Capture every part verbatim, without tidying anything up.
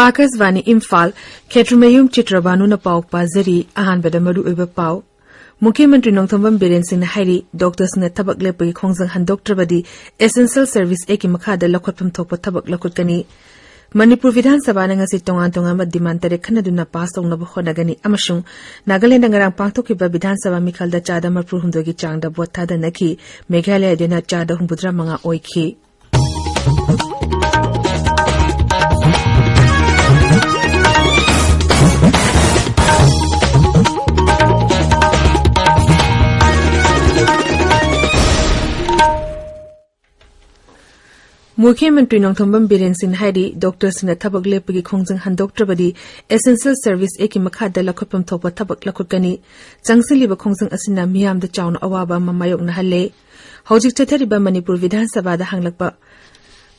ꯑꯥꯀꯥꯁꯕꯥꯅꯤ ꯏꯝꯐꯥꯜ, ꯈꯦꯇ꯭ꯔꯤꯃꯌꯨꯝ ꯆꯤꯇ꯭ꯔꯕꯥꯅꯨꯅ ꯄꯥꯎ ꯄꯥꯖꯔꯤ꯫ ꯑꯍꯥꯟꯕꯗ ꯃꯔꯨꯑꯣꯏꯕ ꯄꯥꯎ꯫ ꯃꯨꯈ꯭ꯌ ꯃꯟꯇ꯭ꯔꯤ ꯅꯣꯡꯊꯣꯝꯕꯝ ꯕꯤꯔꯦꯟ ꯁꯤꯡꯅ ꯍꯥꯏꯔꯤ, ꯗꯣꯛꯇꯔꯁꯤꯡꯅ ꯊꯕꯛ ꯂꯦꯞꯄꯒꯤ ꯈꯣꯡꯖꯪ ꯍꯟꯗꯣꯛꯇ꯭ꯔꯕꯗꯤ essential service act ꯀꯤ ꯃꯈꯥꯗ ꯂꯧꯈꯠꯐꯝ ꯊꯣꯛꯄ ꯊꯕꯛ ꯂꯧꯈꯠꯀꯅꯤ꯫ ꯃꯅꯤꯄꯨꯔ ꯕꯤꯙꯥꯟ ꯁꯚꯥꯅ ꯉꯁꯤ ꯇꯣꯉꯥꯟ ꯇꯣꯉꯥꯟꯕ demand ꯇꯔꯦꯠ ꯈꯟꯅꯗꯨꯅ pass ꯇꯧꯅꯕ ꯍꯣꯠꯅꯒꯅꯤ ꯑꯃꯁꯨꯡ ꯅꯥꯒꯥꯂꯦꯟꯗ ꯉꯔꯥꯡ ꯄꯥꯡꯊꯣꯛꯈꯤꯕ ꯕꯤꯙꯥꯟ ꯁꯚꯥ ꯃꯤꯈꯜꯗ ꯆꯥꯗ ꯃꯔꯐꯨ ꯍꯨꯝꯗꯣꯏꯒꯤ ꯆꯥꯡꯗ vote ꯊꯥꯗꯅꯈꯤ꯫ ꯃꯦꯘꯥꯂꯌꯗꯅ ꯆꯥꯗ ꯍꯨꯝꯐꯨꯇꯔꯥ ꯃꯉꯥ ꯑꯣꯏꯈꯤ꯫ ꯃꯨꯈ꯭ꯌ ꯃꯟꯇ꯭ꯔꯤ ꯅꯣꯡꯊꯣꯝꯕꯝ ꯕꯤꯔꯦꯟ ꯁꯤꯡꯅ ꯍꯥꯏꯔꯤ, ꯗꯣꯛꯇꯔꯁꯤꯡꯅ ꯊꯕꯛ ꯂꯦꯞꯄꯒꯤ ꯈꯣꯡꯖꯪ ꯍꯟꯗꯣꯛꯇ꯭ꯔꯕꯗꯤ essential service act ꯀꯤ ꯃꯈꯥꯗ ꯂꯧꯈꯠꯐꯝ ꯊꯣꯛꯄ ꯊꯕꯛ ꯂꯧꯈꯠꯀꯅꯤ꯫ ꯆꯪꯁꯤꯜꯂꯤꯕ ꯈꯣꯡꯖꯪ ꯑꯁꯤꯅ ꯃꯤꯌꯥꯝꯗ ꯆꯥꯎꯅ ꯑꯋꯥꯕ ꯑꯃ ꯃꯥꯌꯣꯛꯅꯍꯜꯂꯦ꯫ ꯍꯧꯖꯤꯛ ꯆꯠꯊꯔꯤꯕ ꯃꯅꯤꯄꯨꯔ ꯕꯤꯙꯥꯟ ꯁꯚꯥꯗ ꯍꯥꯡꯂꯛꯄ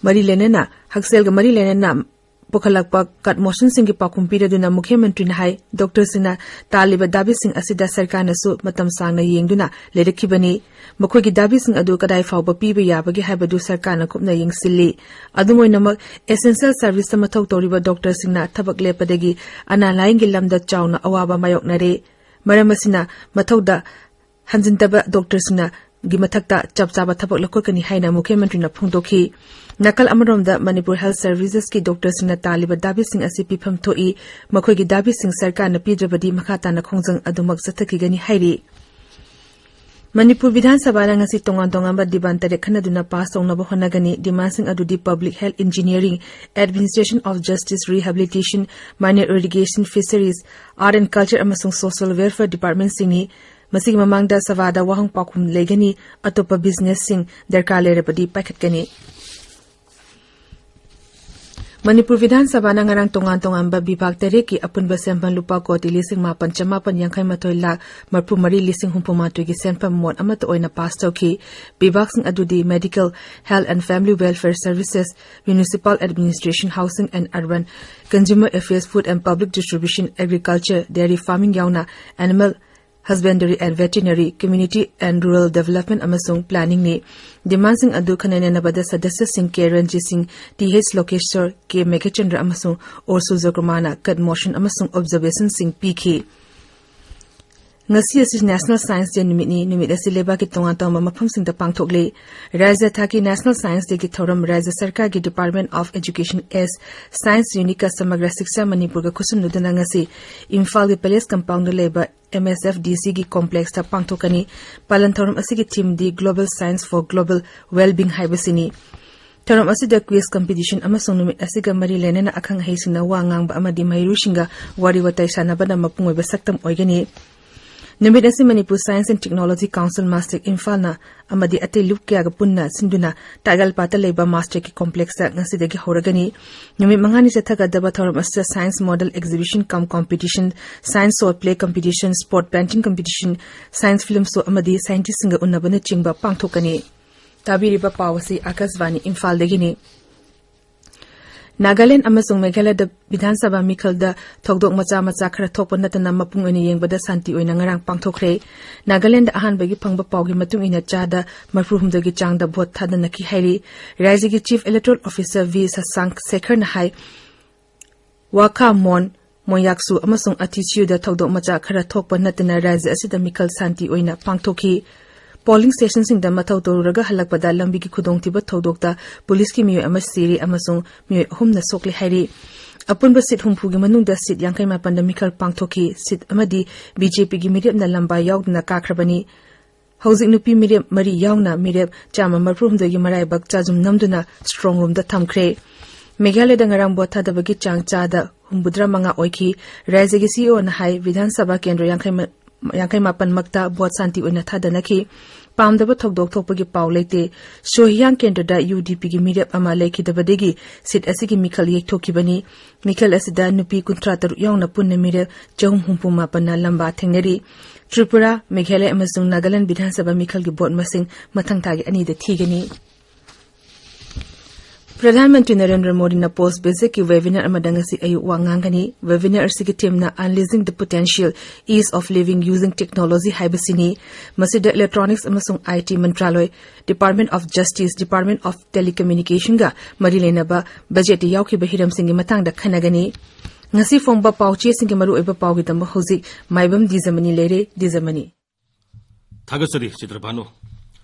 ꯃꯔꯤ ꯂꯩꯅꯅ, ꯍꯛꯁꯦꯜꯒ ꯃꯔꯤ ꯂꯩꯅꯅ ꯄꯨꯈꯠꯂꯛꯄ cut motion ꯁꯤꯡꯒꯤ ꯄꯥꯎꯈꯨꯝ ꯄꯤꯔꯗꯨꯅ ꯃꯨꯈ꯭ꯌ ꯃꯟꯇ꯭ꯔꯤꯅ ꯍꯥꯏ, ꯗꯣꯛꯇꯔꯁꯤꯡꯅ ꯇꯥꯜꯂꯤꯕ ꯗꯥꯕꯤꯁꯤꯡ ꯑꯁꯤꯗ ꯁꯔꯀꯥꯔꯅꯁꯨ ꯃꯇꯝ ꯁꯥꯡꯅ ꯌꯦꯡꯗꯨꯅ ꯂꯩꯔꯛꯈꯤꯕꯅꯤ꯫ ꯃꯈꯣꯏꯒꯤ ꯗꯥꯕꯤꯁꯤꯡ ꯑꯗꯨ ꯀꯗꯥꯏ ꯐꯥꯎꯕ ꯄꯤꯕ ꯌꯥꯕꯒꯦ ꯍꯥꯏꯕꯗꯨ ꯁꯔꯀꯥꯔꯅ ꯀꯨꯞꯅ ꯌꯦꯡꯁꯤꯜꯂꯤ꯫ ꯑꯗꯨꯝ ꯑꯣꯏꯅꯃꯛ, essential service ꯇ ꯃꯊꯧ ꯇꯧꯔꯤꯕ ꯗꯣꯛꯇꯔꯁꯤꯡꯅ ꯊꯕꯛ ꯂꯦꯞꯄꯗꯒꯤ ꯑꯅꯥ ꯂꯥꯌꯦꯡꯒꯤ ꯂꯝꯗ ꯆꯥꯎꯅ ꯑꯋꯥꯕ ꯃꯥꯌꯣꯛꯅꯔꯦ꯫ ꯃꯔꯝ ꯑꯁꯤꯅ, ꯃꯊꯧꯗ ꯍꯟꯖꯤꯟꯗꯕ ꯗꯣꯛꯇꯔꯁꯤꯡꯅ ꯒꯤ ꯃꯊꯛꯇ ꯆꯞ ꯆꯥꯕ ꯊꯕꯛ ꯂꯧꯈꯠꯀꯅꯤ ꯍꯥꯏꯅ ꯃꯨꯈ꯭ꯌ ꯃꯟꯇ꯭ꯔꯤꯅ ꯐꯣꯡꯗꯣꯛꯈꯤ꯫ ꯅꯥꯀꯜ ꯑꯃꯔꯣꯝꯗ, ꯃꯅꯤꯄꯨꯔ Health Services ꯀꯤ ꯗꯣꯛꯇꯔꯁꯤꯡꯅ ꯇꯥꯜꯂꯤꯕ ꯗꯥꯕꯤꯁꯤꯡ ꯑꯁꯤ ꯄꯤꯐꯝ ꯊꯣꯛꯏ꯫ ꯃꯈꯣꯏꯒꯤ ꯗꯥꯕꯤꯁꯤꯡ ꯁꯔꯀꯥꯔꯅ ꯄꯤꯗ꯭ꯔꯕꯗꯤ ꯃꯈꯥ ꯇꯥꯅ ꯈꯣꯡꯖꯪ ꯑꯗꯨꯃꯛ ꯆꯠꯊꯈꯤꯒꯅꯤ ꯍꯥꯏꯔꯤ꯫ ꯃꯅꯤꯄꯨꯔ ꯕꯤꯙꯥꯟ ꯁꯚꯥꯅ ꯉꯁꯤ ꯇꯣꯉꯥꯟ ꯇꯣꯉꯥꯟꯕ demand ꯇꯔꯦꯠ ꯈꯟꯅꯗꯨꯅ pass ꯇꯧꯅꯕ ꯍꯣꯠꯅꯒꯅꯤ꯫ Demand ꯁꯤꯡ ꯑꯗꯨꯗꯤ Public Health, Engineering, Administration of Justice, Rehabilitation, Minor Irrigation, Fisheries, Art and Culture ꯑꯃꯁꯨꯡ Social Welfare Department ꯁꯤꯡꯅꯤ꯫ ꯃꯁꯤꯒꯤ ꯃꯃꯥꯡꯗ ꯁꯚꯥꯗ ꯋꯥꯍꯪ ꯄꯥꯎꯈꯨꯝ ꯂꯩꯒꯅꯤ꯫ ꯑꯇꯣꯞꯄ business ꯁꯤꯡ ꯗꯔꯀꯥꯔ ꯂꯩꯔꯕꯗꯤ ꯄꯥꯏꯈꯠꯀꯅꯤ꯫ ꯃꯅꯤꯄꯨꯔ ꯕꯤꯙꯥꯟ ꯁꯚꯥꯅ ꯉꯔꯥꯡ ꯇꯣꯉꯥꯟ ꯇꯣꯉꯥꯟꯕ ꯕꯤꯚꯥꯒ ꯇꯔꯦꯠꯀꯤ ꯑꯄꯨꯟꯕ ꯁꯦꯟꯐꯝ ꯂꯨꯄꯥ ꯀꯣꯇꯤ ꯂꯤꯁꯤꯡ ꯃꯥꯄꯟ ꯆꯃꯥꯄꯟ ꯌꯥꯡꯈꯩ ꯃꯥꯊꯣꯏ ꯂꯥꯈ ꯃꯔꯐꯨ ꯃꯔꯤ ꯂꯤꯁꯤꯡ ꯍꯨꯝꯐꯨ ꯃꯥꯊꯣꯏꯒꯤ ꯁꯦꯟꯐꯝ ꯃꯣꯠ ꯑꯃꯠꯇ ꯑꯣꯏꯅ pass ꯇꯧꯈꯤ꯫ ꯕꯤꯚꯥꯒꯁꯤꯡ ꯑꯗꯨꯗꯤ Medical, Health and Family Welfare Services, Municipal Administration, Housing and Urban, Consumer Affairs, Food and Public Distribution, Agriculture, Dairy Farming ꯌꯥꯎꯅ animal Husbandry and Veterinary, Community and Rural Development ꯑꯃꯁꯨꯡ Planningꯅꯤ꯫ Demandꯁꯤꯡ ꯑꯗꯨ ꯈꯟꯅ ꯅꯩꯅꯕꯗ ꯁꯗꯁ꯭ꯌꯁꯤꯡ ꯀꯦ ꯔꯟꯖꯤꯠ ꯁꯤꯡ, ꯇꯤ ꯑꯩꯆ ꯂꯣꯀꯦꯁ꯭ꯋꯔ, ꯀꯦ ꯃꯦꯘꯆꯟꯗ꯭ꯔ ꯑꯃꯁꯨꯡ ꯑꯣ ꯁꯨꯔꯖꯀꯨꯃꯥꯔꯅ cut motion ꯑꯃꯁꯨꯡ observationꯁꯤꯡ ꯄꯤꯈꯤ꯫ ꯉꯁꯤ ꯑꯁꯤ National Science Day ꯅꯨꯃꯤꯠꯅꯤ꯫ ꯅꯨꯃꯤꯠ ꯑꯁꯤ ꯂꯩꯕꯥꯛꯀꯤ ꯇꯣꯉꯥꯟ ꯇꯣꯉꯥꯟꯕ ꯃꯐꯝꯁꯤꯡꯗ ꯄꯥꯡꯊꯣꯛꯂꯤ꯫ ꯔꯥꯖ꯭ꯌ ꯊꯥꯛꯀꯤ National Science Dayꯒꯤ ꯊꯧꯔꯝ ꯔꯥꯖ꯭ꯌ ꯁꯔꯀꯥꯔꯒꯤ Department of Education S, Science Unitꯀ ꯁꯃꯒ꯭ꯔ ꯁꯤꯛꯁꯥ ꯃꯅꯤꯄꯨꯔꯒ ꯈꯨꯠꯁꯝꯅꯗꯨꯅ ꯉꯁꯤ ꯏꯝꯐꯥꯜꯒꯤ Palace Compoundꯗ ꯂꯩꯕ M S F D Cꯒꯤ complexꯇ ꯄꯥꯡꯊꯣꯛꯀꯅꯤ꯫ ꯄꯥꯂꯟ ꯊꯧꯔꯝ ꯑꯁꯤꯒꯤ themeꯗꯤ Global Science for Global Wellbeing ꯍꯥꯏꯕꯁꯤꯅꯤ꯫ ꯊꯧꯔꯝ ꯑꯁꯤꯗ quiz competition ꯑꯃꯁꯨꯡ ꯅꯨꯃꯤꯠ ꯑꯁꯤꯒ ꯃꯔꯤ ꯂꯩꯅꯅ ꯑꯈꯪ ꯑꯍꯩꯁꯤꯡꯅ ꯋꯥ ꯉꯥꯡꯕ ꯑꯃꯗꯤ ꯃꯍꯩꯔꯣꯏꯁꯤꯡꯒ ꯋꯥꯔꯤ ꯋꯥꯇꯥꯏ ꯁꯥꯟꯅꯕꯅ ꯃꯄꯨꯡ ꯑꯣꯏꯕ ꯁꯛꯇꯝ ꯑꯣꯏꯒꯅꯤ꯫ ꯅꯨꯃꯤꯠ ꯑꯁꯤ Manipur Science and Technology Council, MASTEC, ꯏꯝꯐꯥꯜꯅ ꯑꯃꯗꯤ ꯑꯇꯩ ꯂꯨꯞ ꯀꯌꯥꯒ ꯄꯨꯟꯅ ꯁꯤꯟꯗꯨꯅ ꯇꯥꯏꯒꯜꯄꯥꯠꯇ ꯂꯩꯕ MASTECꯀꯤ complexꯇ ꯉꯁꯤꯗꯒꯤ ꯍꯧꯔꯒꯅꯤ꯫ ꯅꯨꯃꯤꯠ ꯃꯉꯥꯅꯤ ꯆꯠꯊꯒꯗꯕ ꯊꯧꯔꯝ ꯑꯁꯤꯗ science model exhibition cum competition, science sword play competition, sport painting competition, science film show ꯑꯃꯗꯤ scientistꯁꯤꯡꯒ ꯎꯅꯕꯅꯆꯤꯡꯕ ꯄꯥꯡꯊꯣꯛꯀꯅꯤ꯫ ꯇꯥꯕꯤꯔꯤꯕ ꯄꯥꯎ ꯑꯁꯤ ꯑꯥꯀꯥꯁꯕꯥꯅꯤ ꯏꯝꯐꯥꯜꯗꯒꯤꯅꯤ꯫ ꯅꯥꯒꯥꯂꯦꯟꯗ ꯑꯃꯁꯨꯡ ꯃꯦꯘꯥꯂꯌꯗ ꯕꯤꯙꯥꯟ ꯁꯚꯥ ꯃꯤꯈꯜꯗ ꯊꯧꯗꯣꯛ ꯃꯆꯥ ꯃꯆꯥ ꯈꯔ ꯊꯣꯛꯄ ꯅꯠꯇꯅ ꯃꯄꯨꯡ ꯑꯣꯏꯅ ꯌꯦꯡꯕꯗ ꯁꯥꯟꯇꯤ ꯑꯣꯏꯅ ꯉꯔꯥꯡ ꯄꯥꯡꯊꯣꯛꯈ꯭ꯔꯦ꯫ ꯅꯥꯒꯥꯂꯦꯟꯗ ꯑꯍꯥꯟꯕꯒꯤ ꯐꯪꯕ ꯄꯥꯎꯒꯤ ꯃꯇꯨꯡ ꯏꯟꯅ ꯆꯥꯗ ꯃꯔꯐꯨ ꯍꯨꯝꯗꯣꯏꯒꯤ ꯆꯥꯡꯗ ꯚꯣꯠ ꯊꯥꯗꯅꯈꯤ ꯍꯥꯏꯔꯤ꯫ ꯔꯥꯖ꯭ꯌꯒꯤ Chief Electoral Officer V ꯁꯁꯥꯡꯛ ꯁꯦꯈꯔꯅ ꯍꯥꯏ, ꯋꯥꯈꯥ ꯃꯣꯟ, ꯃꯣꯌꯥꯛꯁꯨ ꯑꯃꯁꯨꯡ ꯑꯇꯤꯆꯤꯌꯨꯗ ꯊꯧꯗꯣꯛ ꯃꯆꯥ ꯈꯔ ꯊꯣꯛꯄ ꯅꯠꯇꯅ ꯔꯥꯖ꯭ꯌ ꯑꯁꯤꯗ ꯃꯤꯈꯜ ꯁꯥꯟꯇꯤ ꯑꯣꯏꯅ ꯄꯥꯡꯊꯣꯛꯈꯤ꯫ Polling stationꯁꯤꯡꯗ ꯃꯊꯧ ꯇꯧꯔꯨꯔꯒ ꯍꯜꯂꯛꯄꯗ ꯂꯝꯕꯤꯒꯤ ꯈꯨꯗꯣꯡꯊꯤꯕ ꯊꯧꯗꯣꯛꯇ ꯄꯨꯂꯤꯁꯀꯤ ꯃꯤꯑꯣꯏ ꯑꯃ ꯁꯤꯔꯦ ꯑꯃꯁꯨꯡ ꯃꯤꯑꯣꯏ ꯑꯍꯨꯝꯅ ꯁꯣꯛꯂꯦ ꯍꯥꯏꯔꯤ꯫ ꯑꯄꯨꯟꯕ seat ꯍꯨꯝꯐꯨꯒꯤ ꯃꯅꯨꯡꯗ seat ꯌꯥꯡꯈꯩ ꯃꯥꯄꯟꯗ ꯃꯤꯈꯜ ꯄꯥꯡꯊꯣꯛꯈꯤ꯫ Seat ꯑꯃꯗꯤ BJPꯒꯤ ꯃꯤꯔꯦꯞꯅ ꯂꯝꯕꯥ ꯌꯥꯎꯗꯅ ꯀꯥꯈ꯭ꯔꯕꯅꯤ꯫ ꯍꯧꯖꯤꯛ ꯅꯨꯄꯤ ꯃꯤꯔꯦꯞ ꯃꯔꯤ ꯌꯥꯎꯅ ꯃꯤꯔꯦꯞ ꯆꯥꯝꯃ ꯃꯔꯐꯨ ꯍꯨꯝꯗꯣꯏꯒꯤ ꯃꯔꯥꯏꯕꯛ ꯆꯥꯖꯨꯝ ꯅꯝꯗꯨꯅ strong roomꯗ ꯊꯝꯈ꯭ꯔꯦ꯫ ꯃꯦꯘꯥꯂꯌꯗ ꯉꯔꯥꯡ ꯚꯣꯠ ꯊꯥꯗꯕꯒꯤ ꯆꯥꯡ ꯆꯥꯗ ꯍꯨꯝꯐꯨꯇꯔꯥ ꯃꯉꯥ ꯑꯣꯏꯈꯤ꯫ ꯔꯥꯖ꯭ꯌꯒꯤ CEOꯅ ꯍꯥꯏ, ꯕꯤꯙꯥꯟ ꯁꯚꯥ ꯀꯦꯟꯗ꯭ꯔ ꯌꯥꯡꯈꯩ ꯃ-, ꯌꯥꯡꯈꯩ ꯃꯥꯄꯟꯃꯛꯇ ꯚꯣꯠ ꯁꯥꯟꯇꯤ ꯑꯣꯏꯅ ꯊꯥꯗꯅꯈꯤ꯫ ꯄꯥꯝꯗꯕ ꯊꯧꯗꯣꯛ ꯊꯣꯛꯄꯒꯤ ꯄꯥꯎ ꯂꯩꯇꯦ꯫ ꯁꯣꯍꯤꯌꯥꯡ ꯀꯦꯟꯗ꯭ꯔꯗ UDPꯒꯤ ꯃꯤꯔꯦꯞ ꯑꯃ ꯂꯩꯈꯤꯗꯕꯗꯒꯤ seat ꯑꯁꯤꯒꯤ ꯃꯤꯈꯜ ꯌꯩꯊꯣꯛꯈꯤꯕꯅꯤ꯫ ꯃꯤꯈꯜ ꯑꯁꯤꯗ ꯅꯨꯄꯤ ꯀꯨꯟꯊ꯭ꯔꯥ ꯇꯔꯨꯛ ꯌꯥꯎꯅ ꯄꯨꯟꯅ ꯃꯤꯔꯦꯞ ꯆꯍꯨꯝ ꯍꯨꯝꯐꯨ ꯃꯥꯄꯟꯅ ꯂꯝꯕꯥ ꯊꯦꯡꯅꯔꯤ꯫ ꯇ꯭ꯔꯤꯄꯨꯔꯥ, ꯃꯦꯘꯥꯂꯌ ꯑꯃꯁꯨꯡ ꯅꯥꯒꯥꯂꯦꯟꯗ ꯕꯤꯙꯥꯟ ꯁꯚꯥ ꯃꯤꯈꯜꯒꯤ ꯚꯣꯠ ꯃꯁꯤꯡ ꯃꯊꯪ ꯊꯥꯒꯤ ꯑꯅꯤꯗ ꯊꯤꯒꯅꯤ꯫ ꯄ꯭ꯔꯙꯥꯟ ꯃꯟꯇ꯭ꯔꯤ ꯅꯔꯦꯟꯗ꯭ꯔ ꯃꯣꯗꯤꯅ ꯄꯣꯁ ꯕꯦꯁꯤꯛꯀꯤ ꯋꯦꯕꯤꯅꯥꯔ ꯑꯃꯗ ꯉꯁꯤ ꯑꯌꯨꯛ ꯋꯥ ꯉꯥꯡꯒꯅꯤ꯫ ꯋꯦꯕꯤꯅꯥꯔ ꯑꯁꯤꯒꯤ ꯊꯤꯝꯅ Unleashing the Potential, Ease of Living Using Technology ꯍꯥꯏꯕꯁꯤꯅꯤ꯫ ꯃꯁꯤꯗ ꯏꯂꯦꯛꯇ꯭ꯔꯣꯅꯤꯛꯁ ꯑꯃꯁꯨꯡ ꯑꯥꯏ T ꯃꯟꯇ꯭ꯔꯥꯂꯣꯏ, Department of Justice, Department of Telecommunication ꯒ ꯃꯔꯤ ꯂꯩꯅꯕ ꯕꯖꯦꯠꯇ ꯌꯥꯎꯈꯤꯕ ꯍꯤꯔꯝꯁꯤꯡꯒꯤ ꯃꯇꯥꯡꯗ ꯈꯟꯅꯒꯅꯤ꯫ ꯉꯁꯤ ꯐꯣꯡꯕ ꯄꯥꯎ ꯆꯦꯁꯤꯡꯒꯤ ꯃꯔꯨꯑꯣꯏꯕ ꯄꯥꯎꯒꯤꯗꯃꯛ ꯍꯧꯖꯤꯛ ꯃꯥꯏꯕꯝ ꯗꯤꯖꯃꯅꯤ ꯂꯩꯔꯦ꯫ ꯗꯤꯖꯃꯅꯤ꯫ ꯊꯥꯒꯠꯆꯔꯤ ꯆꯤꯇ꯭ꯔꯚꯥꯅꯨ꯫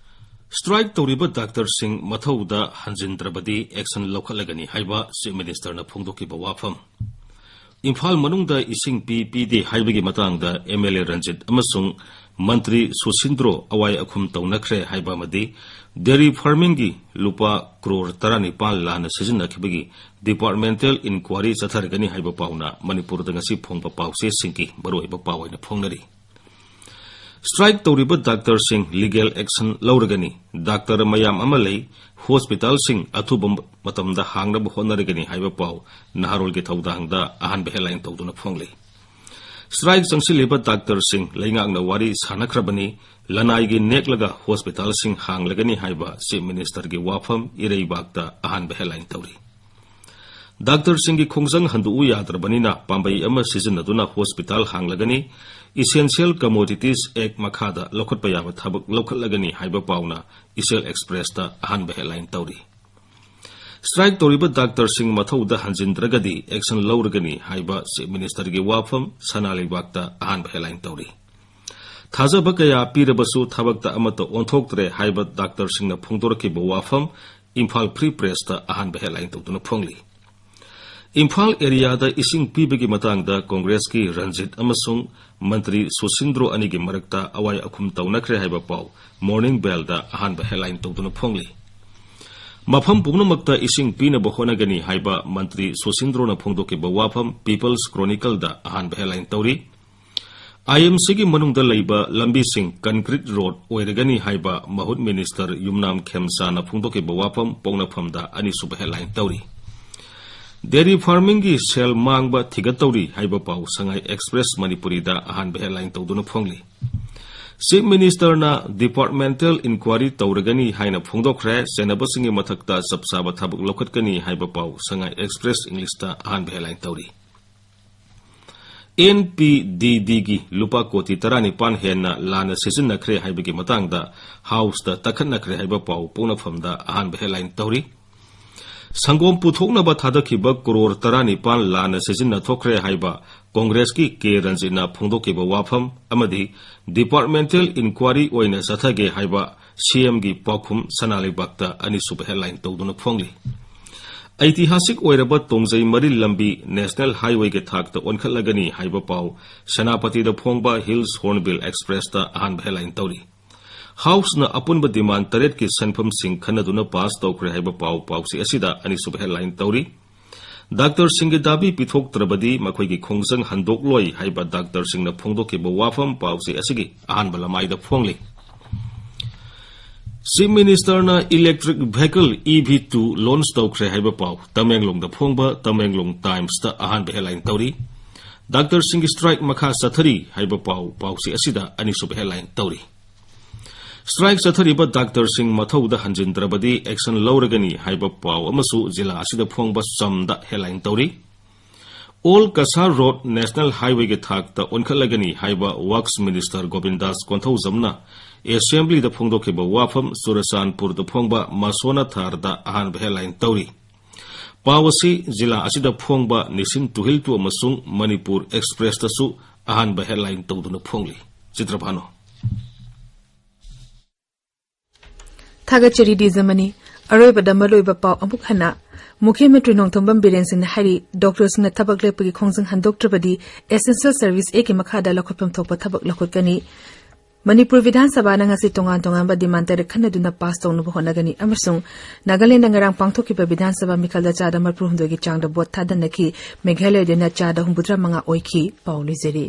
ꯁ꯭ꯇ꯭ꯔꯥꯏꯛ ꯇꯧꯔꯤꯕ ꯗꯥꯛꯇꯔꯁꯤꯡ ꯃꯊꯧꯗ ꯍꯟꯖꯤꯟꯗ꯭ꯔꯕꯗꯤ ꯑꯦꯛꯁꯟ ꯂꯧꯈꯠꯂꯒꯅꯤ ꯍꯥꯏꯕ ꯆꯤꯐ ꯃꯤꯅꯤꯁꯇꯔꯅ ꯐꯣꯡꯗꯣꯛꯈꯤꯕ ꯋꯥꯐꯝ꯫ ꯏꯝꯐꯥꯜ ꯃꯅꯨꯡꯗ ꯏꯁꯤꯡ ꯄꯤ ꯄꯤꯗꯦ ꯍꯥꯏꯕꯒꯤ ꯃꯇꯥꯡꯗ ꯑꯦꯝ ꯑꯦꯜ ꯑꯦ ꯔꯟꯖꯤꯠ ꯑꯃꯁꯨꯡ ꯃꯟꯇ꯭ꯔꯤ ꯁꯨꯁꯤꯟꯗ꯭ꯔꯣ ꯑꯋꯥꯏ ꯑꯈꯨꯝ ꯇꯧꯅꯈ꯭ꯔꯦ ꯍꯥꯏꯕ ꯑꯃꯗꯤ ꯗꯦꯔꯤ ꯐꯥꯔꯃꯤꯡꯒꯤ ꯂꯨꯄꯥ ꯀ꯭ꯔꯣꯔ ꯇꯔꯥꯅꯤꯄꯥꯜ ꯂꯥꯟꯅ ꯁꯤꯖꯤꯟꯅꯈꯤꯕꯒꯤ ꯗꯤꯄꯥꯔꯠꯃꯦꯟꯇꯦꯜ ꯏꯟꯀ꯭ꯋꯥꯔꯤ ꯆꯠꯊꯔꯒꯅꯤ ꯍꯥꯏꯕ ꯄꯥꯎꯅ ꯃꯅꯤꯄꯨꯔꯗ ꯉꯁꯤ ꯐꯣꯡꯕ ꯄꯥꯎꯆꯦꯁꯤꯡꯒꯤ ꯃꯔꯨꯑꯣꯏꯕ ꯄꯥꯎ ꯑꯣꯏꯅ ꯐꯣꯡꯅꯔꯤ꯫ ꯁ꯭ꯇ꯭ꯔꯥꯏꯛ ꯇꯧꯔꯤꯕ ꯗꯥꯛꯇꯔꯁꯤꯡ ꯂꯤꯒꯦꯜ ꯑꯦꯛꯁꯟ ꯂꯧꯔꯒꯅꯤ꯫ ꯗꯥꯛꯇꯔ ꯃꯌꯥꯝ ꯑꯃ ꯂꯩ, ꯍꯣꯁꯄꯤꯇꯥꯜꯁꯤꯡ ꯑꯊꯨꯕ ꯃꯇꯝꯗ ꯍꯥꯡꯅꯕ ꯍꯣꯠꯅꯔꯒꯅꯤ ꯍꯥꯏꯕ ꯄꯥꯎ ꯅꯍꯥꯔꯣꯜꯒꯤ ꯊꯧꯗꯥꯡꯗ ꯑꯍꯥꯟꯕ ꯍꯦꯗꯂꯥꯏꯟ ꯇꯧꯗꯨꯅ ꯐꯣꯡꯂꯤ꯫ ꯁ꯭ꯇ꯭ꯔꯥꯏꯛ ꯆꯪꯁꯤꯜꯂꯤꯕ ꯗꯥꯛꯇꯔꯁꯤꯡ ꯂꯩꯉꯥꯛꯅ ꯋꯥꯔꯤ ꯁꯥꯅꯈ꯭ꯔꯕꯅꯤ, ꯂꯅꯥꯏꯒꯤ ꯅꯦꯛꯂꯒ ꯍꯣꯁꯄꯤꯇꯥꯜꯁꯤꯡ ꯍꯥꯡꯂꯒꯅꯤ ꯍꯥꯏꯕ ꯆꯤꯐ ꯃꯤꯅꯤꯁꯇꯔꯒꯤ ꯋꯥꯐꯝ ꯏꯔꯩꯕꯥꯛꯇ ꯑꯍꯥꯟꯕ ꯍꯦꯗꯂꯥꯏꯟ ꯇꯧꯔꯤ꯫ ꯗꯥꯛꯇꯔꯁꯤꯡꯒꯤ ꯈꯣꯡꯖꯪ ꯍꯟꯗꯣꯛꯎ ꯌꯥꯗ꯭ꯔꯕꯅꯤꯅ ꯄꯥꯝꯕꯩ ꯑꯃ ꯁꯤꯖꯤꯟꯅꯗꯨꯅ ꯍꯣꯁꯄꯤꯇꯥꯜ ꯍꯥꯡꯂꯒꯅꯤ, ꯏꯁꯦꯟꯁꯤꯌꯦꯜ ꯀꯃꯣꯗꯤꯇꯤꯁ ꯑꯦꯛ ꯃꯈꯥꯗ ꯂꯧꯈꯠꯄ ꯌꯥꯕ ꯊꯕꯛ ꯂꯧꯈꯠꯂꯒꯅꯤ ꯍꯥꯏꯕ ꯄꯥꯎꯅ ꯏꯆꯦꯜ ꯑꯦꯛꯁꯄ꯭ꯔꯦꯁꯇ ꯑꯍꯥꯟꯕ ꯍꯦꯗꯂꯥꯏꯟ ꯇꯧꯔꯤ꯫ ꯁ꯭ꯇ꯭ꯔꯥꯏꯛ ꯇꯧꯔꯤꯕ ꯗꯥꯛꯇꯔꯁꯤꯡ ꯃꯊꯧꯗ ꯍꯟꯖꯤꯟꯗ꯭ꯔꯒꯗꯤ ꯑꯦꯛꯁꯟ ꯂꯧꯔꯒꯅꯤ ꯍꯥꯏꯕ ꯆꯤꯐ ꯃꯤꯅꯤꯁꯇꯔꯒꯤ ꯋꯥꯐꯝ ꯁꯅꯥ ꯂꯩꯕꯥꯛꯇ ꯑꯍꯥꯟꯕ ꯍꯦꯗꯂꯥꯏꯟ ꯇꯧꯔꯤ꯫ ꯊꯥꯖꯕ ꯀꯌꯥ ꯄꯤꯔꯕꯁꯨ ꯊꯕꯛꯇ ꯑꯃꯠꯇ ꯑꯣꯟꯊꯣꯛꯇ꯭ꯔꯦ ꯍꯥꯏꯕ ꯗꯥꯛꯇꯔꯁꯤꯡꯅ ꯐꯣꯡꯗꯣꯔꯛꯈꯤꯕ ꯋꯥꯐꯝ ꯏꯝꯐꯥꯜ ꯐ꯭ꯔꯤ ꯄ꯭ꯔꯦꯁꯇ ꯑꯍꯥꯟꯕ ꯍꯦꯗꯂꯥꯏꯟ ꯇꯧꯗꯨꯅ ꯐꯣꯡꯂꯤ꯫ ꯏꯝꯐꯥꯜ ꯑꯦꯔꯤꯌꯥꯗ ꯏꯁꯤꯡ ꯄꯤꯕꯒꯤ ꯃꯇꯥꯡꯗ ꯀꯣꯡꯒ꯭ꯔꯦꯁꯀꯤ ꯔꯟꯖꯤꯠ ꯑꯃꯁꯨꯡ ꯃꯟꯇ꯭ꯔꯤ ꯁꯨꯁꯤꯟꯗ꯭ꯔꯣ ꯑꯅꯤꯒꯤ ꯃꯔꯛꯇ ꯑꯋꯥꯏ ꯑꯈꯨꯝ ꯇꯧꯅꯈ꯭ꯔꯦ ꯍꯥꯏꯕ ꯄꯥꯎ ꯃꯣꯔꯅꯤꯡ ꯕꯦꯜꯗ ꯑꯍꯥꯟꯕ ꯍꯦꯗꯂꯥꯏꯟ ꯇꯧꯗꯨꯅ ꯐꯣꯡꯂꯤ꯫ ꯃꯐꯝ ꯄꯨꯝꯅꯃꯛꯇ ꯏꯁꯤꯡ ꯄꯤꯅꯕ ꯍꯣꯠꯅꯒꯅꯤ ꯍꯥꯏꯕ ꯃꯟꯇ꯭ꯔꯤ ꯁꯨꯁꯤꯟꯗ꯭ꯔꯣꯅ ꯐꯣꯡꯗꯣꯛꯈꯤꯕ ꯋꯥꯐꯝ ꯄꯤꯄꯜꯁ ꯀ꯭ꯔꯣꯅꯤꯀꯜꯗ ꯑꯍꯥꯟꯕ ꯍꯦꯗꯂꯥꯏꯟ ꯇꯧꯔꯤ꯫ ꯑꯥꯏ ꯑꯦꯝ ꯁꯤꯒꯤ ꯃꯅꯨꯡꯗ ꯂꯩꯕ ꯂꯝꯕꯤꯁꯤꯡ ꯀꯟꯀ꯭ꯔꯤꯠ ꯔꯣꯗ ꯑꯣꯏꯔꯒꯅꯤ ꯍꯥꯏꯕ ꯃꯍꯨꯠ ꯃꯤꯅꯤꯁꯇꯔ ꯌꯨꯝꯅꯥꯝ ꯈꯦꯝꯆꯥꯅ ꯐꯣꯡꯗꯣꯛꯈꯤꯕ ꯋꯥꯐꯝ ꯄꯣꯛꯅꯐꯝꯗ ꯑꯅꯤꯁꯨꯕ ꯍꯦꯗꯂꯥꯏꯟ ꯇꯧꯔꯤ꯫ ꯗꯦꯔꯤ ꯐꯥꯔꯃꯤꯡꯒꯤ ꯁꯦꯜ ꯃꯥꯡꯕ ꯊꯤꯒꯠꯇꯧꯔꯤ ꯍꯥꯏꯕ ꯄꯥꯎ ꯁꯉꯥꯏ ꯑꯦꯛꯁꯄ꯭ꯔꯦꯁ ꯃꯅꯤꯄꯨꯔꯤꯗ ꯑꯍꯥꯟꯕ ꯍꯦꯗꯂꯥꯏꯟ ꯇꯧꯗꯨꯅ ꯐꯣꯡꯂꯤ꯫ Chief Ministerꯅ departmental inquiry ꯇꯧꯔꯒꯅꯤ ꯍꯥꯏꯅ ꯐꯣꯡꯗꯣꯛꯈ꯭ꯔꯦ꯫ ꯆꯦꯟꯅꯕꯁꯤꯡꯒꯤ ꯃꯊꯛꯇ ꯆꯞ ꯆꯥꯕ ꯊꯕꯛ ꯂꯧꯈꯠꯀꯅꯤ ꯍꯥꯏꯕ ꯄꯥꯎ ꯁꯉꯥꯏ Express Englishꯇ ꯑꯍꯥꯟꯕ headline ꯇꯧꯔꯤ꯫ NPDDꯒꯤ ꯂꯨꯄꯥ ꯀꯣꯇꯤ ꯇꯔꯥꯅꯤꯄꯥꯟ ꯍꯦꯟꯅ ꯂꯥꯟꯅ ꯁꯤꯖꯤꯟꯅꯈ꯭ꯔꯦ ꯍꯥꯏꯕꯒꯤ ꯃꯇꯥꯡꯗ Houseꯇ ꯇꯛꯈꯠꯅꯈ꯭ꯔꯦ ꯍꯥꯏꯕ ꯄꯥꯎ ꯄꯣꯛꯅꯐꯝꯗ ꯑꯍꯥꯟꯕ headline ꯇꯧꯔꯤ꯫ ꯁꯪꯒꯣꯝ ꯄꯨꯊꯣꯛꯅꯕ ꯊꯥꯗꯈꯤꯕ ꯀ꯭ꯔꯣꯔ ꯇꯔꯥꯅꯤꯄꯥꯟ ꯂꯥꯟꯅ ꯁꯤꯖꯤꯟꯅꯊꯣꯛꯈ꯭ꯔꯦ ꯍꯥꯏꯕ ꯀꯣꯡꯒ꯭ꯔꯦꯁꯀꯤ ꯀꯦ ꯔꯟꯖꯤꯠꯅ ꯐꯣꯡꯗꯣꯛꯈꯤꯕ ꯋꯥꯐꯝ ꯑꯃꯗꯤ departmental inquiry ꯑꯣꯏꯅ ꯆꯠꯊꯒꯦ ꯍꯥꯏꯕ CMꯒꯤ ꯄꯥꯎꯈꯨꯝ ꯁꯅꯥ ꯂꯩꯕꯥꯛꯇ ꯑꯅꯤꯁꯨꯕ headline ꯇꯧꯗꯨꯅ ꯐꯣꯡꯂꯤ꯫ ꯑꯩꯇꯤꯍꯥꯁꯤꯛ ꯑꯣꯏꯔꯕ ꯇꯣꯡꯖꯩ ꯃꯔꯤꯜ ꯂꯝꯕꯤ National Highwayꯒꯤ ꯊꯥꯛꯇ ꯑꯣꯟꯈꯠꯂꯒꯅꯤ ꯍꯥꯏꯕ ꯄꯥꯎ ꯁꯦꯅꯥꯄꯇꯤꯗ ꯐꯣꯡꯕ Hills Hornbill Expressꯇ ꯑꯍꯥꯟꯕ headline ꯇꯧꯔꯤ꯫ Houseꯅ ꯑꯄꯨꯟꯕ demand ꯇꯔꯦꯠꯀꯤ ꯁꯦꯟꯐꯝꯁꯤꯡ ꯈꯟꯅꯗꯨꯅ pass ꯇꯧꯈ꯭ꯔꯦ ꯍꯥꯏꯕ ꯄꯥꯎ ꯄꯥꯎꯆꯦ ꯑꯁꯤꯗ ꯑꯅꯤꯁꯨꯕ headline ꯇꯧꯔꯤ꯫ ꯗꯥꯛꯇꯔꯁꯤꯡꯒꯤ ꯗꯥꯕꯤ ꯄꯤꯊꯣꯛꯇ꯭ꯔꯕꯗꯤ ꯃꯈꯣꯏꯒꯤ ꯈꯣꯡꯖꯪ ꯍꯟꯗꯣꯛꯂꯣꯏ ꯍꯥꯏꯕ ꯗꯥꯛꯇꯔꯁꯤꯡꯅ ꯐꯣꯡꯗꯣꯛꯈꯤꯕ ꯋꯥꯐꯝ ꯄꯥꯎꯆꯦ ꯑꯁꯤꯒꯤ ꯑꯍꯥꯟꯕ ꯂꯃꯥꯏꯗ ꯐꯣꯡꯂꯤ꯫ Chief Ministerꯅ electric vehicle EV two launch ꯇꯧꯈ꯭ꯔꯦ ꯍꯥꯏꯕ ꯄꯥꯎ ꯇꯃꯦꯡꯂꯣꯡꯗ ꯐꯣꯡꯕ Tamenglong Timesꯇ ꯑꯍꯥꯟꯕ headline ꯇꯧꯔꯤ꯫ ꯗꯥꯛꯇꯔꯁꯤꯡꯒꯤ strike ꯃꯈꯥ ꯆꯠꯊꯔꯤ ꯍꯥꯏꯕ ꯄꯥꯎ ꯄꯥꯎꯆꯦ ꯑꯁꯤꯗ ꯑꯅꯤꯁꯨꯕ headline ꯇꯧꯔꯤ꯫ Strike ꯆꯠꯊꯔꯤꯕ ꯗꯥꯛꯇꯔꯁꯤꯡ ꯃꯊꯧꯗ ꯍꯟꯖꯤꯟꯗ꯭ꯔꯕꯗꯤ action ꯂꯧꯔꯒꯅꯤ ꯍꯥꯏꯕ ꯄꯥꯎ ꯑꯃꯁꯨ ꯖꯤꯂꯥ ꯑꯁꯤꯗ ꯐꯣꯡꯕ ꯆꯝꯗ headline ꯇꯧꯔꯤ꯫ Old Cachar Road National Highwayꯒꯤ ꯊꯥꯛꯇ ꯑꯣꯟꯈꯠꯂꯒꯅꯤ ꯍꯥꯏꯕ Works Minister ꯒꯣꯕꯤꯟꯗꯥꯁ ꯀꯣꯟꯊꯧꯖꯝꯅ Assemblyꯗ ꯐꯣꯡꯗꯣꯛꯈꯤꯕ ꯋꯥꯐꯝ ꯆꯨꯔꯆꯥꯟꯄꯨꯔꯗ ꯐꯣꯡꯕ ꯃꯁꯣꯅꯥꯊꯥꯔꯗ ꯑꯍꯥꯟꯕ headline ꯇꯧꯔꯤ꯫ ꯄꯥꯎ ꯑꯁꯤ ꯖꯤꯂꯥ ꯑꯁꯤꯗ ꯐꯣꯡꯕ ꯅꯤꯁꯤꯟ ꯇꯨꯍꯤꯜꯇꯨ ꯑꯃꯁꯨꯡ ꯃꯅꯤꯄꯨꯔ Expressꯇꯁꯨ ꯑꯍꯥꯟꯕ headline ꯇꯧꯗꯨꯅ ꯐꯣꯡꯂꯤ꯫ ꯆꯤꯇ꯭ꯔꯚꯥꯅꯨ꯫ ꯊꯥꯒꯠꯆꯔꯤ ꯗꯤꯖꯃꯅꯤ꯫ ꯑꯔꯣꯏꯕꯗ ꯃꯔꯨꯑꯣꯏꯕ ꯄꯥꯎ ꯑꯃꯨꯛ ꯍꯟꯅ꯫ ꯃꯨꯈ꯭ꯌ ꯃꯟꯇ꯭ꯔꯤ ꯅꯣꯡꯊꯣꯝꯕꯝ ꯕꯤꯔꯦꯟ ꯁꯤꯡꯅ ꯍꯥꯏꯔꯤ, ꯗꯣꯛꯇꯔꯁꯤꯡꯅ ꯊꯕꯛ ꯂꯦꯞꯄꯒꯤ ꯈꯣꯡꯖꯪ ꯍꯟꯗꯣꯛꯇ꯭ꯔꯕꯗꯤ Essential Service Actꯀꯤ ꯃꯈꯥꯗ ꯂꯧꯈꯠꯐꯝ ꯊꯣꯛꯄ ꯊꯕꯛ ꯂꯧꯈꯠꯀꯅꯤ꯫ ꯃꯅꯤꯄꯨꯔ ꯕꯤꯙꯥꯟ ꯁꯚꯥꯅ ꯉꯁꯤ ꯇꯣꯉꯥꯟ ꯇꯣꯉꯥꯟꯕ demand ꯇꯔꯦꯠ ꯈꯟꯅꯗꯨꯅ pass ꯇꯧꯅꯕ ꯍꯣꯠꯅꯒꯅꯤ ꯑꯃꯁꯨꯡ ꯅꯥꯒꯥꯂꯦꯟꯗ ꯉꯔꯥꯡ ꯄꯥꯡꯊꯣꯛꯈꯤꯕ ꯕꯤꯙꯥꯟ ꯁꯚꯥ ꯃꯤꯈꯜꯗ ꯆꯥꯗ ꯃꯔꯤꯐꯨ ꯍꯨꯝꯗꯣꯏꯒꯤ ꯆꯥꯡꯗ vote ꯊꯥꯗꯅꯈꯤ꯫ ꯃꯦꯘꯥꯂꯌꯗꯅ ꯆꯥꯗ ꯍꯨꯝꯐꯨꯇꯔꯥ ꯃꯉꯥ ꯑꯣꯏꯈꯤ꯫ ꯄꯥꯎ ꯂꯣꯏꯖꯔꯦ꯫